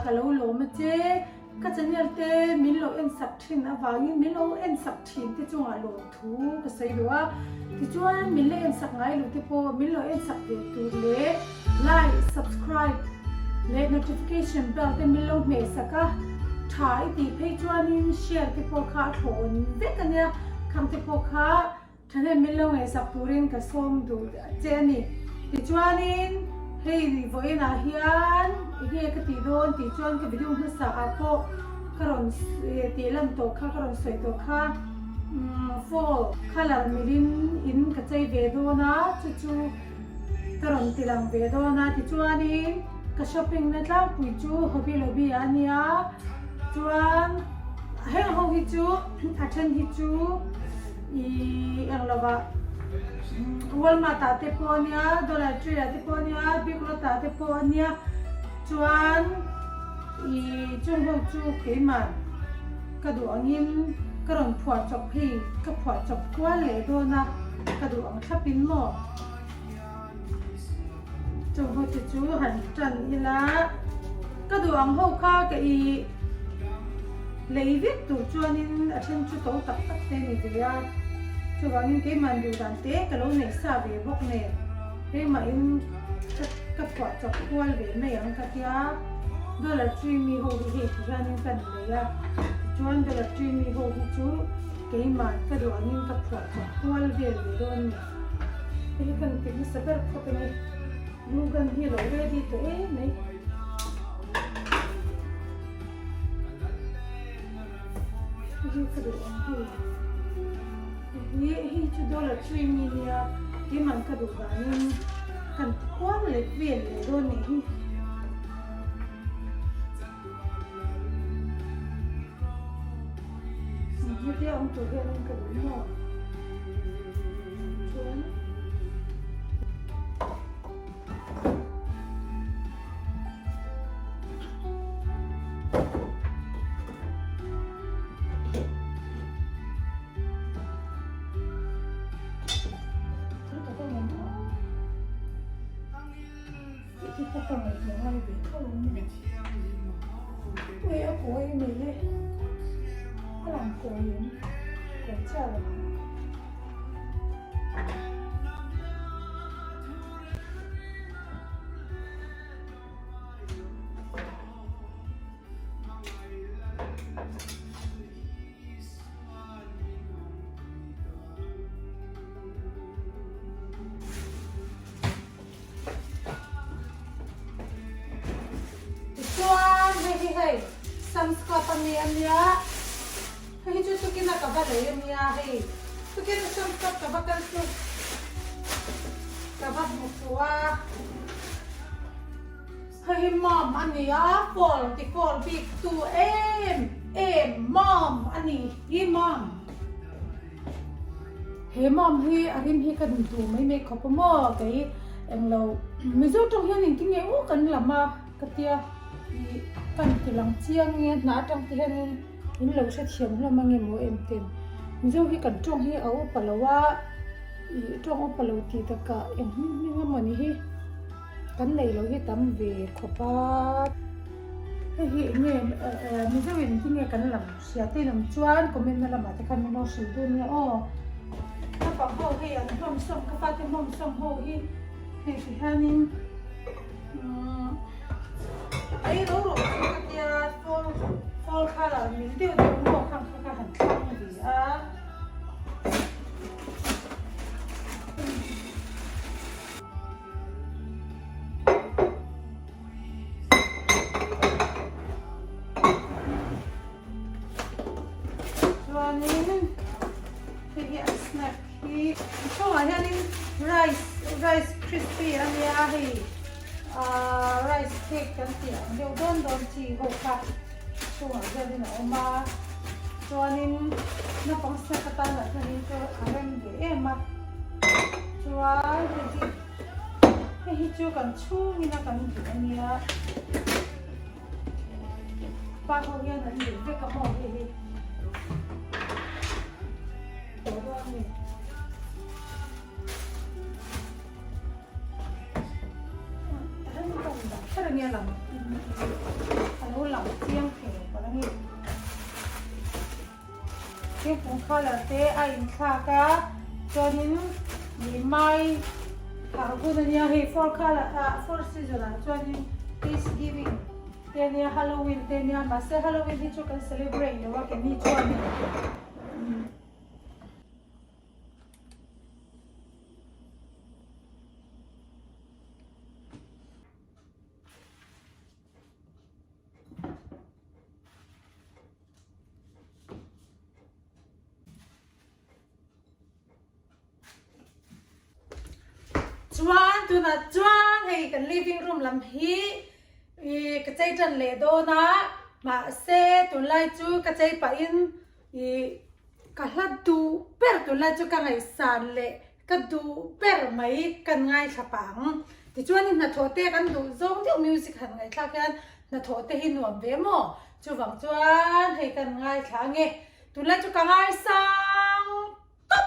ka lo lawm a che. Ka channel te min lo en sak thin avangin min lo en sak thin te chungah lawmthu ka sawi duh a. Tichuan min la en sak ngai lo te pawh min lo en sak ve tur leh like, subscribe leh notification bell te min lo hmeh sak a. Tha i tih phei chuanin share te pawh kha a thlawn vek a nia, khang te pawh kha Thahnem min lo ngaihsak turin ka sawm duh che a ni. Tichuanin hei vawiinah hian enge ka tih dawn tih chuan ka video hmasa ah pawh ka rawn tih lan tawh kha, ka rawn sawi tawh kha fall colour milin in ka chei ve dawn a, chu chu ka rawn ti lang ve dawn a. Tichuanin ka shopping na tlangpui chu Hobby Lobby ah a nia, chuan heng ho hi chu a then hi chu. I eng lova Walmart ah te pawh ania, Dollar Tree ah te pawh ania, Big Lot ah te pawh ania chuan i chung ho chu keimah ka duh angin ka rawn phuah chawp hei ka phuah chawp kual leh dawn a ka duh ang thlap in maw chung ho te chu han tan ila ka duh ang ho kha ka i lei vek tur chuanin a then chu to tak tak te a ni ve a chuvangin keimah duh dan te ka lo neih sa ve bawk nen keimahin ka ka phuah chawp kual ve mai ang ka tia dollar tree mi ho hi hei ti hianin ka ni lei a tichuan dollar tree mi ho hi chu keimah ka duh angin ka phuah chawp kual vel ve dawn a ni. Hei hi kan ti hmasa ber khawp a ni. Glue gun hi a lo ready tawh em mai. Hei hi ka duh ang hei. Hei hei chu dollar tree mi nia keimah ka duh danin kan ti kual leh vel leh dawn nih hi. Hetia awm tur hianin ka duh maw? Chuan Tih pawh ka ngaihtuah ngai ve tho a ni. Ui a kawi mai e, a lang kawi em, kawi chiah lo ang. Tichuan hei hi hei Sam's Club a ni a nia, hei hi chu tukin a ka va lei a nia hei tukin a Sam's Club ka va kal chu ka va hmu fuh a, hei hi mom a ni a fall ti fall bik tu em em mom a ni hi mom. He mom hi a rim hi ka duh duh mai mai khawp a maw kei englo Mizo tawng hian engtin nge u kan lam a ka tia ih kan ti lang chiang nge hna atang te hianin in lo hrethiam hlawm ange maw em ten Mizo hi kan tawng hi a upa lo a ih tawng upa lo tih takah eng hming hming emaw ni hi kan neih loh hi tam ve khawp a hei hi eng nge Mizo in engtin nge kan lam. Hria te lam chuan comment na lamah te khan min lo hrilh dun nia aw. Ka pa ho hei an hlawm sawm ka fate hlawm sawm ho hi hei ti hianin umm ei ro ro chu ka tia fall fall colour mil deuh deuh maw khang kha ka han thlang ve a. Chuanin hei hi an snack hi chungah hianin rice rice crispy a nia hei ahh rice cake kan tih ang deuh dawn dawn chi ho kha chungah hianin a awm a chuanin naupang snack atana chuanin chu a rem ve em a chuan hei hi hei hi chu kan chhungin a kan duh a nia. Pa ho hian an duh vek a maw hei hi tawh dawn a ni. A lo lang chiang thei lo palh a ni. Thingkung colour te a inthlak a chuanin ih mai thar hun a nia hei four colour ah four season ah chuanin thanksgiving te a nia halloween te a nia mahse halloween hi chu kan celebrate lo a keini chuanin. Chuan tunah chuan hei kan living room lam hi ih ka chei tan leh dawn a mahse tunlai chu ka chei pahin ih ka hla duh ber tunlai chu ka ngaihsan leh ka duh ber mai kan ngaithla pah ang tichuan hnathawh te kan duh zawng deuh music han ngaihthlak hian hnathawh te hi nuam ve maw chuvang chuan hei kan ngaithla ange tunlai chu ka ngaisang tawp.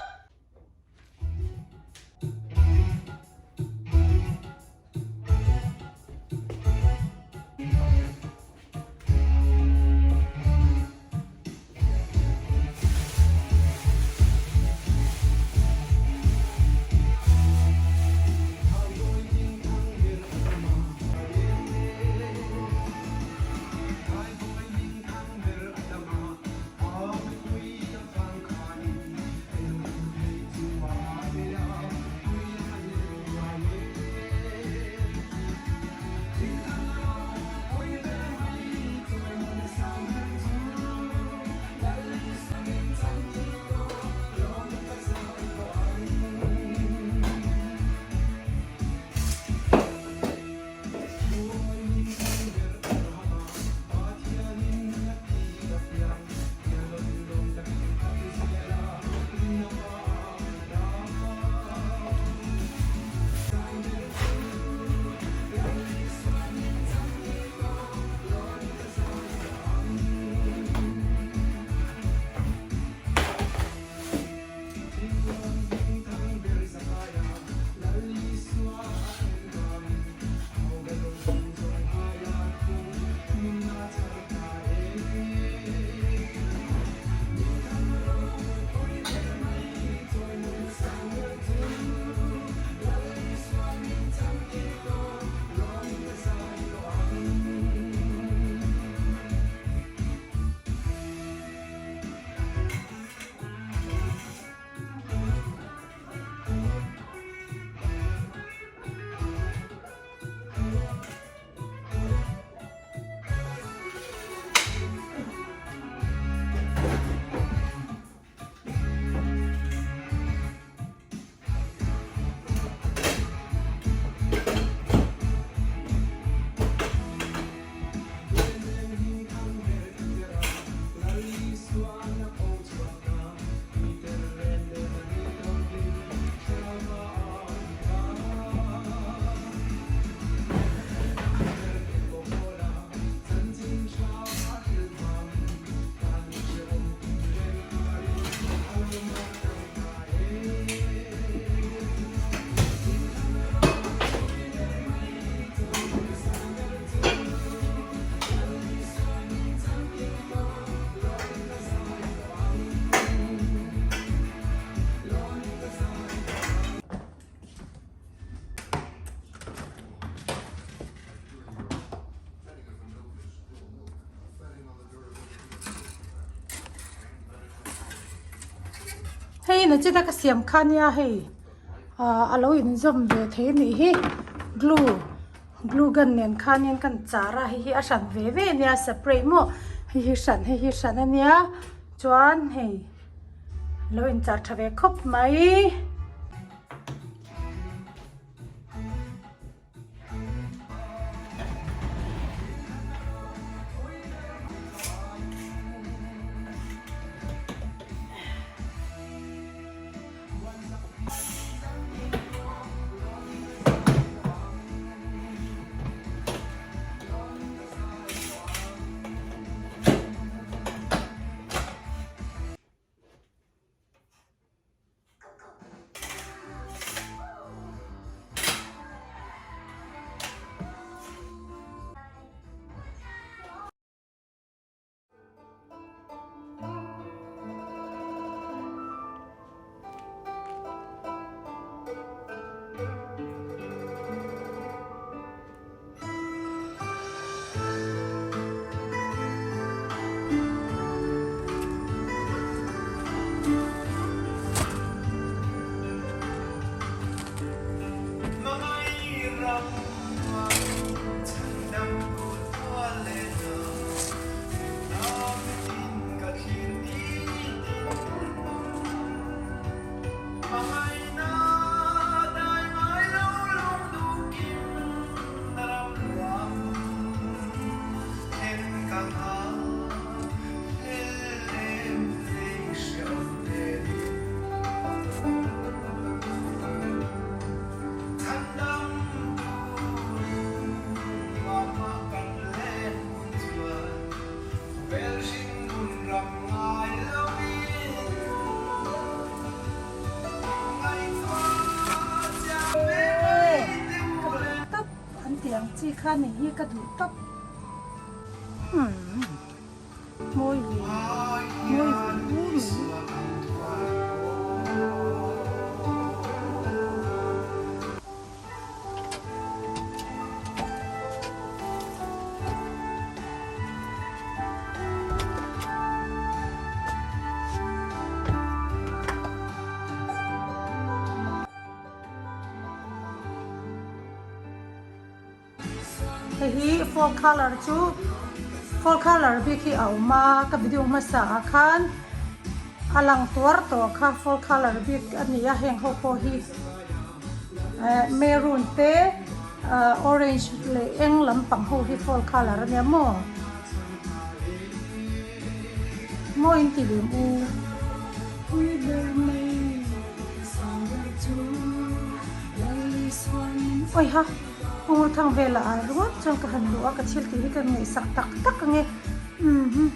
Hei na cheta ka siam kha nia hei ah a lo inzawm ve thei a nih hi glue glue gun nen khanin kan char a hei hi a hran ve ve ania separate maw hei hi hran hei hi hran ania chuan hei lo inchar tha ve khawp mai. chi kha nih hi ka duh tawp. Umm mawi ve mawi ve u mai. Hei hi fall colour chu fall colour bik hi a awm a ka video hmasa ah khan a lang tuar tawh kha fall colour bik a ni a heng ho pawh hi eh maroon te ah orange leh eng lampang ho hi fall colour a nia maw maw in ti lem u pui ber mai. Awiha Pu Thangvela ah ringawt chuan ka han luh a, ka thil tih hi ka ngaihsak tak tak ange umm.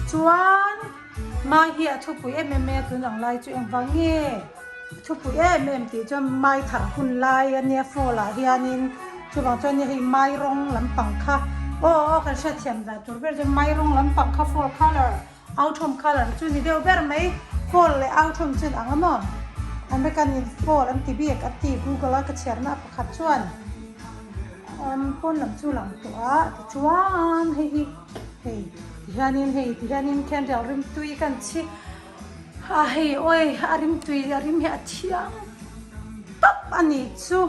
Chuan Mai hi a thupui em em mai a tun ang lai chu engvang nge a thupui em em tih chuan Mai thar hun lai a nia fall ah hianin chuvang chuan hei Mai rawng lampang kha aw aw kan hriatthiam dan tur ber chuan Mai rawng lampang kha fall colour Autumn colour chu ni deuh ber mai, fall leh autumn chu inang a maw? American in fall an ti bik a ti Google a ka chhiarna a pakhat chuan umm pawn lam chu lang tawh a tichuan hei hi hei tihianin hei tihianin candle rimtui kan chhi a hei awi a rimtui a rim hi a thiang tawp a nih chu.